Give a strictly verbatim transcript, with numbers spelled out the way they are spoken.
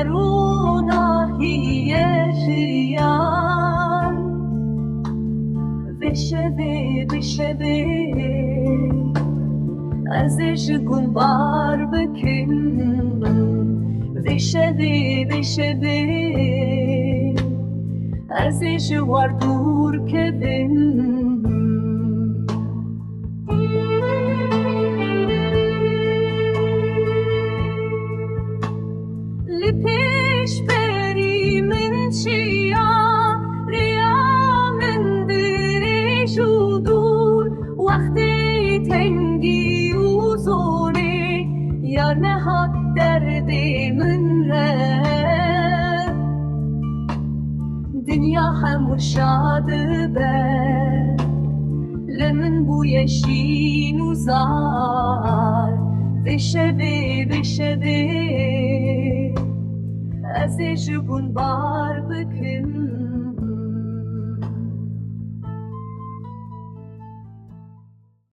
Rûnahî ye jiyan. Vê şevê, vê şevê ez ê ji gund bar bikim. Vê şevê, vê şevê ez ê ji war dûr kevim. Li pêşberî min çiya, rêya min dirêj û dûr, wextê tengî û zorê, yar nehat derdê min re. Dinya hemû şa dibe, li min bûye şîn û zar. Vê şevê, vê şevê ez ê ji gund bar bikim.